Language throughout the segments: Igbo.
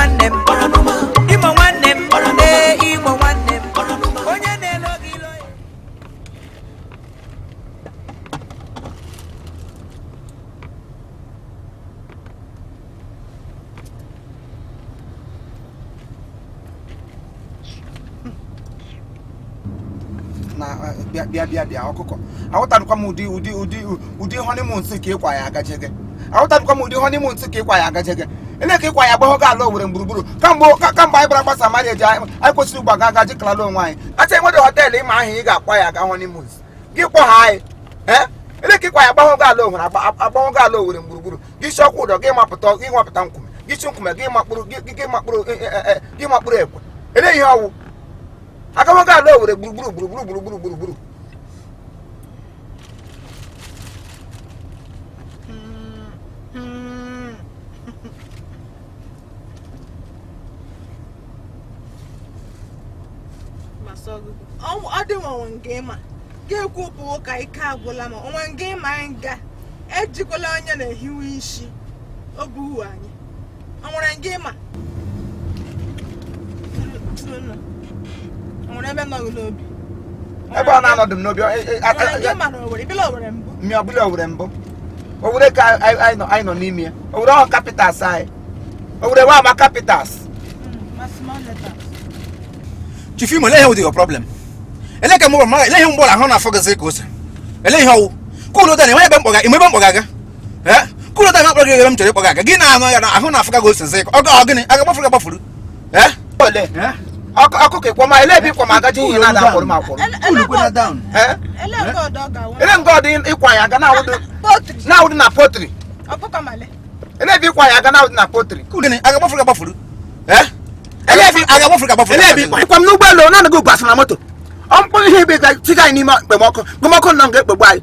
Nwanne m, Imo nwanne m, ee, Imo nwanne m, onye na-elo gị ilo ya. Na bịa, bịa, bịa, bịa. Ọkụkọ, aghọtarụkwa m ụdị honeymoon ka ịkwa ya agaje gị. Aghọtarụkwa m ụdị honeymoon ka ịkwa ya agaje gị. Ele ka ịkwa ya agbagho gị ala Owere gburugburu kamgbe anyị gbara gbasa marriage anyị. Anyị kwesịrị ugbu a ga agaji kalala onwe anyị. Acha enwede hotel ịma ahụ ị ga-akwa ya aga honeymoon gị kpọ ha anyị. Ee, ele ka ịkwa ya agbagho gị ala Owere, agbagho gị ala Owere gburugburu gị. Si ọkwa ụdọ gị mapụta, gị nwapụta nkume gị, si nkume gị makpụrụ gị, makpụrụ gị, makpụrụ ekwe. Ele ihe ọwụ agawago ala Owere gburugburu, gburugburu, gburugburu, gburugburu. Ọ dị nwanwe nke ịma ga-ekwu okwu ụka ike agwụla ma onwe nke ịma nga ejikwala onye na-ehiwe isi obu anyị. O nwere nke ịma, o nwere ebe nọghị n'obi. Ebe ọ na-anọdụ m n'obi. O nwere nke ịma na Owere bịala Owere mbụ? Mmiri ọbụla Owere mbụ. Owere ka anyị nọ n'ime ya. Owere ọhụ capitals anyị. Owere wa ama capitals. Ma small letters. Chief Imo, ele ihe wụ your problem? Ele ka mụ ele ihe mgbọrọ ahụ na-afọ gị ka ose? Ele ihe ọwụ kụlụ ụda na-enwe ebe mkpọga ime ebe mkpọga aga? Ee, kụlụ ụda na-akpọrọ gị ebe m chọrọ ịkpọga aga gị na-anụ ya na ahụ na-afọ gị ose zi ọ ọ gịnị aga gbafuru agbafuru? Ee. Ole ọkụkọ ịkwọma, ele ebe ịkwọma agaji ihe na-ada akwụrụ m akwụrụ. Ee? Ele nke ọdọ ga-awụ. Ele nke ọdị ịkwa ya aga na-awụdụ poultry. Na-awụdụ na poultry. Ọkụkọ male. Ele ebe ịkwa ya aga na-awụdụ na poultry. Kụlụ gịnị aga gbafuru agbafuru? Ee. Ele ebe aga gbafuru agbafuru? Ele ebe ịkwa m n'ụgbọelu na-anaghị ugwu na moto ọ mkpụrụ ihe ebe tiga anyị n'ime ekpemọkụ. Ekpemọkụ nọ ga-ekpegbu anyị.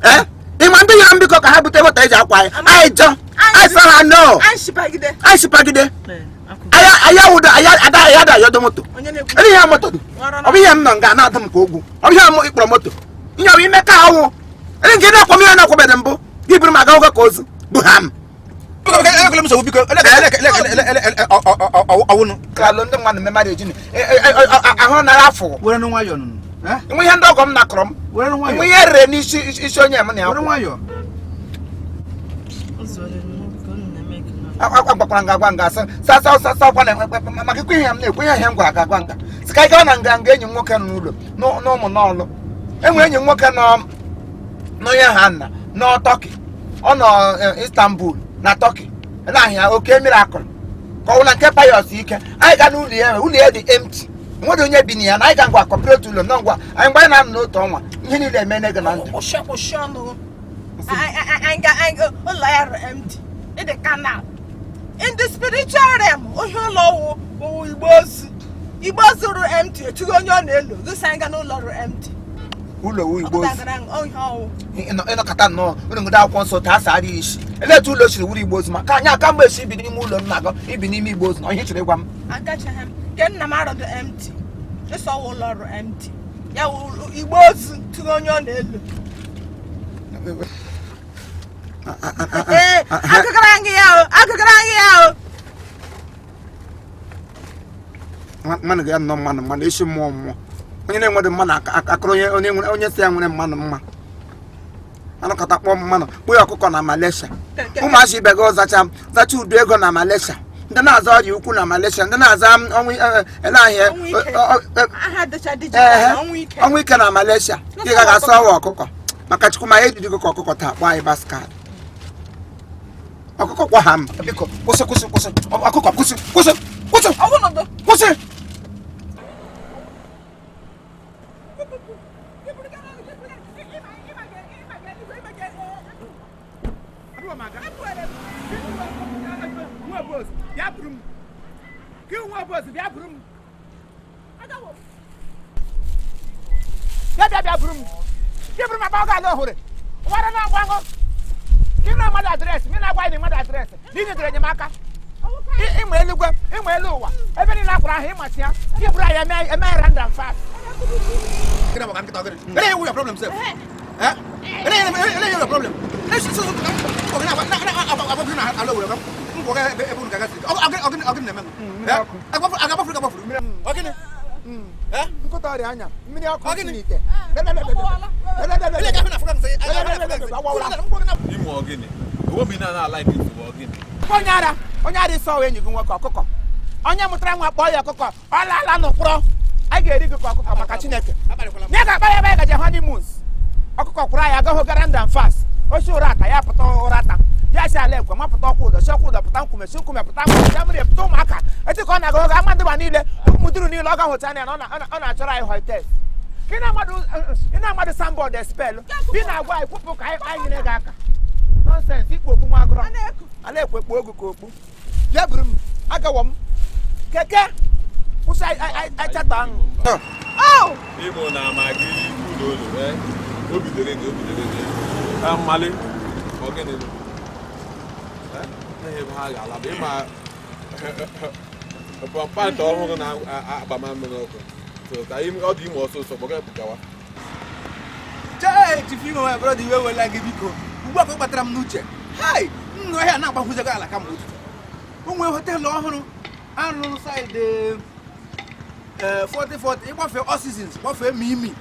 Ee, ịma ndị yọrọ mbikọ ka ha bute moto eji akwa anyị. Anyị jọ, anyị sọ ha no. Anyị shipagide. Anyị sipagide anyị, anyị awụdo anyị ada, anyị ada ayọdo moto. Onye na-ekwu? Ele ihe moto dị. Ọ bụ ihe m nọ nga na-adụ m ka ogwu. Ọ bụ ihe m ịkpọrọ moto ihe ọ bụ ime ka awụ. Ele nke na-akwọ m ihe na-akwọbeghị mbụ gị buru m aga ụgwọ ka ozu bụ ha m. Ekwela m nsogbu, biko. Ele ọwụnụ. Kalụ ndị mmadụ mme mmadụ ejini ahụ nara afọ. Were nwayọọ nụ. Enwe ihe ndị ọgọ m nakọrọ m. Were nwayọọ. Enwe ihe rere n'isi isi onye m na ya. Were nwayọọ. Agwakwara nga agwa nga asị sa sa sa sa kwa na maka ikwe ihe m na-ekwe ihe m gwara ga agwa nga sị ka anyị gawa na nga nga enyi m nwoke nọ n'ụlọ n'ụmụ n'ọlụ. Enwe enyi m nwoke nọ n'onye ha nna nọ Turkey, ọ nọ Istanbul na Turkey na-ahịa oke miracle ka ọ wụ na nke Pius ike. Anyị ga n'ụlọ ya, ụlọ ya dị empty, enweghị onye bi na ya. Na anyị ga ngwa kọpụrụ ụlọ nọ ngwa anyị mgbe anyị na-anọ n'otu ọnwa ihe niile eme gị na ndụ. Kwụsị, kwụsị ọnụ. Anyị ga ụlọ ya rụ empty. Ịdị canal in the spiritual realm. Ohi ụlọ wụ wụ igbe ozu, igbe ozu rụ empty etughị onye ọ na-elo gosi. Anyị ga n'ụlọ rụ empty. Ụlọ wu igbo ozu. Ọpụtagara ohi ọwụ. Ịnọkọta nnọọ unu ngụdo akwụkwọ nsọ taa asa isi. Elee etu ụlọ siri wuru igbo ozu? Maka anyị aka mgbe esi ibi n'ime ụlọ nna gị, ibi n'ime igbo ozu na ihe chọrọ ịgwa m. Agachaghị m nke nna m arọdụ empty. Ịsọ wụ ụlọ rụ empty ya wụ igbe ozu tụghị onye ọ na-elo. Ee, agụgara gị ya o, agụgara gị ya o. Mmanụ ga nnọọ mmanụ mmanụ isi mmụọ mmụọ onye na-enweghị mmanụ akụrụ onye nwere onye si ya nwere mmanụ mma anụkọta kpọọ mmanụ kpụọ ya ọkụkọ na Malaysia. Ụmụazị ibe gị zacha zacha udu ego na Malaysia, ndị na-aza ọrịa ukwu na Malaysia, ndị na-aza ọnwụ ele ahịa. Ọnwụ ike. Aha dịcha digital, ọnwụ ike. Ọnwụ ike na Malaysia. Ị gaghị asụ ọwa ọkụkọ maka Chukwu ma ya ejidigo ka ọkụkọ taa kpọọ anyị bastard ọkụkọ kwa ha m. Biko kwụsị, kwụsị, kwụsị ọkụkọ, kwụsị, kwụsị, kwụsị. Ọwụnọdụ. Kwụsị. Bịa buru m gị nwa bọs, bịa buru m, bịa, bịa, bịa buru m gị, buru m agba ọgọ ala ohere ụwara na-agba aṅụ gị na mmadụ address gị na-agwa anyị mmadụ address na ị nyedere enyemaka. Ịma eluigwe, ịma elu ụwa, ebe niile akwara ahụ ịmachi ya gị buru anyị eme eme random fast. Ele ihe wụ your problem sef? Eh? Ele ihe your problem? Ele si so na na na na na ala Owere mkpọga ebe ebe unu ga-agasị. Ọ gịnị na-eme? Mmiri ọkụ. Agagbafuru gagbafuru. Ọ gịnị? Eh? Nkụta ọrịa anya mmiri ọkụ Ọ si gịnị? n'ite. Ele ka ahụ na-afụ ka m sị, aga ahụ na-afụ ka m sị. Imo ogini. Owo mi na na like it bụ ogini. Onye ara, onye ara, ịsọ enyi gị nwoke ọkụkọ, onye mụtara nwa kpọọ ya ọkụkọ, ọ laala n'ụkpụrọ. Anyị ga-eri gị ka ọkụkọ maka Chineke. Akparịkwala m. Nye ga-akpa ya ebe anyị gaje honeymoons. Ọkụkọ kwụrụ anyị agaghị gara ndam fast osi ụra aka ya pụta ụra ta ya si ala ekwe mapụta ọkwụ ụdọ si ọkwụ ụdọ pụta nkume, si nkume pụta nkume, ya mmiri pụta ụmụaka eti ka ọ na-aga oge ama ndịba niile ụmụduru niile ọ ga-ahụta anya na ọ na-achọrọ anyị hotels. Ị na-amadụ sambọd spelu bi na-agwa anyị kwupụ ka anyị nyere gị aka. Nonsense, ikpu okpu nwa agụrọ ala ekwe kpuo ogu ka okpu. Bịa buru m, agawo m keke kwụsị achata ahụ. Oh! Imo na amagi ụlọ ụlọ eh. Obi dere gị, obi dere gị. Ka mmali ogini nụ. Eh? Na ebe ha ga-ala bụ ịma pọmpant ọhụrụ na-agba mamịrị ọkụ. So ka ọ dị ime ọsọsọ kpọga gawa. Chee, Chief Imo, my brother, iwe wela gị biko. Ugbu a ka ọ kpatara m n'uche. Hai, nnụ ọhịa na-agbakwụzego ala kama ụtụtụ. O nwee họteelụ ọhụrụ arụrụ side 4040, ịgbafe All Seasons, gbafee Mimi,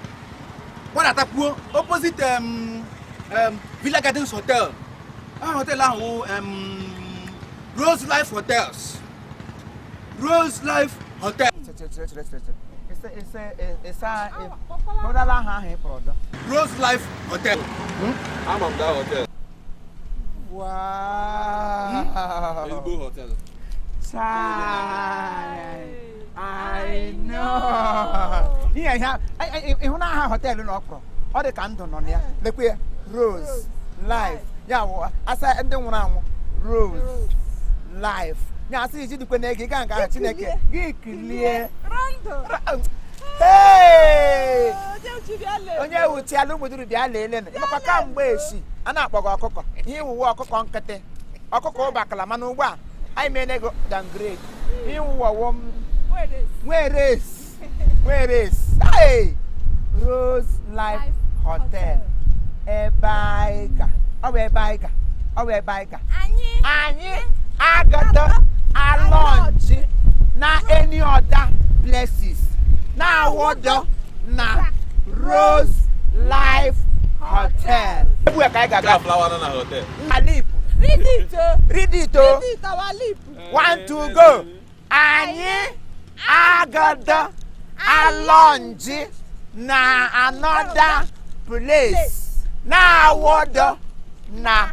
gbadatakwuo opposite Villa Gardens Hotel. Aha họteelụ ahụ wụ Rose Life Hotels, Rose Life Hotel. Chere, chere, chere, chere, chere. Ịsa kpọdala aha ahụ ị kpọrọ dọ. Rose Life Hotel. Ama m daa hotel. Wow. Ezigbo hotel. Chai. I know. Ihe ihe ịhụ na aha họteelụ na ọkpọrọ ọ dị ka ndụ nọ na ya. Lekwe ya, Rose Life. Ya wụ asa ndị nwụrụ anwụ Rose Life. Ya asị iji dịkwe na ego ị gaa nke ahụ Chineke gị kilie. Rondo! Hey! Onye uchi bịa lee. Onye wuchiala ụmụduru bịa leele nụ ịmakwa kamgbe esi a na-akpọ gị ọkụkọ ihe iwuwe ọkụkọ nkịtị ọkụkọ ụbakala, mana ugbu a anyị meela ego downgrade ihe iwuwawo m. Wait this. Nwere nwere. Hey! Rose Life Hotel, ebe anyị ga, ọ bụ ebe anyị ga, ọ bụ ebe anyị ga. Anyị Anyị agada alọnchi na any other places na-awọdọ na Rose Life Hotel. Ebu ya ka anyị Ga ga-aga. flower nọ na hotel. Alip. Read it o. Read it o. Read it, our lip. One, two, go. Anyị agada alọnji na another place na-awọdọ na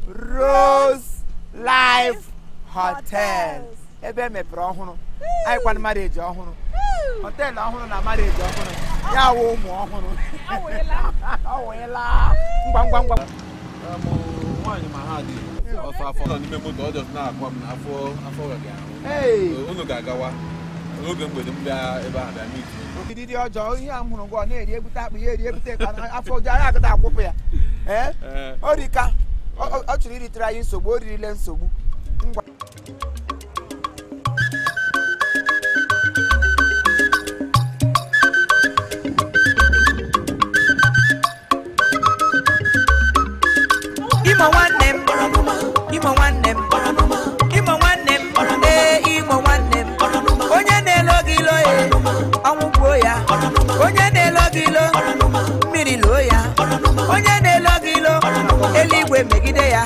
Rose Life Hotel. Ebe emepere ọhụrụ anyị kwanụ marriage ọhụrụ, họteelụ ọhụrụ na marriage ọhụrụ ya wụ ụmụ ọhụrụ. Ọ wụghịla. Ọ wụghịla. Ngwa ngwa ngwa. Nwaanyị ma ha dị ọsọ afọ nọ n'ime moto, ọ jọs na-akwa m na afọ afọ ga ahụ. Hey! Unu ga-agawa n'oge mgbede, m bịa ebe ahụ bịa meet. Oriri ọjọọ ihe a m hụrụ ngwa ọ na-eri ebute akpụ ya eri ebute ka afọ ụjọ anyị agada akwụpụ ya. Ee. Ee. O rika ọ chọrọ iritere anyị nsogbu, o ririle nsogbu. Ngwa. Imo nwanne m, Imo nwanne m, Imo nwanne m, ee, Imo nwanne m. Onye na-elo gị ilo e, ọnwụ gbuo ya. Onye na-elo gị ilo, mmiri loo ya. Onye na-elo gị ilo, eluigwe megide ya.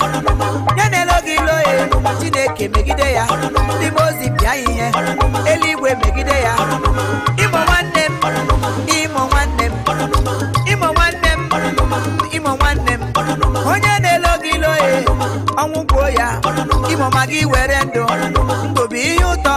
Onye na-elo gị ilo e, Chineke megide ya. Ndị mmụọ ozi pịa ya ihe, eluigwe megide ya. Imo nwanne m, Imo nwanne m, Imo nwanne m, Imo nwanne m. Onye na-elo gị ilo e, ọnwụ gbuo ya. Imo ma gị were ndụ, ndụ bụ ihe ụtọ.